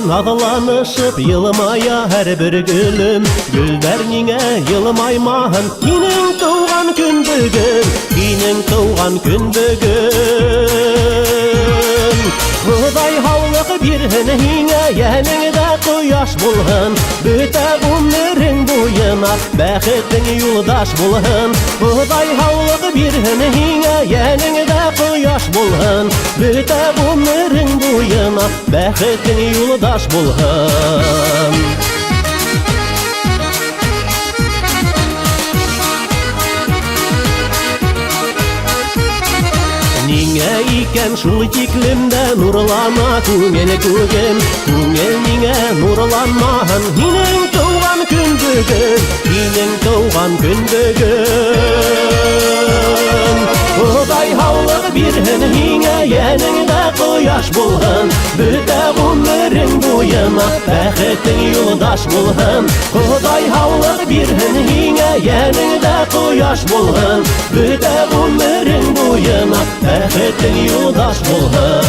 Наҙланышып йылмая һәр бер гөлөм. Гөлдәр ниңә йылмаймаһын, һинең тыуған көн бөгөн, һинең тыуған көн бөгөн. Хоҙай һаулыҡ бирһен һиңә, йәнеңдә ҡояш булһын, бөтә ғүмерең буйына бәхетең юлдаш булһын. Хоҙай һаулыҡ бирһен һиңә, йәнеңдә ҡояш булһын, бөтә ғүмерең буйына бәхетең юлдаш булһын. Ниңә икән шул тиклем дә нурлана күңел күгем, күңел ниңә нурланмаһын, һинең тыуған көн бөгөн, һинең тыуған көн бөгөн. Хоҙай һаулыҡ бирһен һиңә, йәнеңдә ҡояш булһын, бөтә ғүмерең буйына бәхетең юлдаш булһын. Хоҙай һаулыҡ бирһен һиңә, йәнеңдә ҡояш булһын, бөтә ғүмерең буйына бәхетең юлдаш булһын.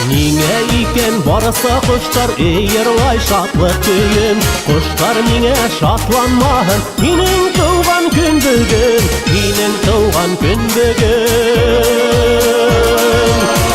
Ниңә икән барса ҡоштар йырлай шатлыҡ көйөн, ҡоштар ниңә шатланмаһын, һинең тыуған көн бөгөн, һинең тыуған көн бөгөн.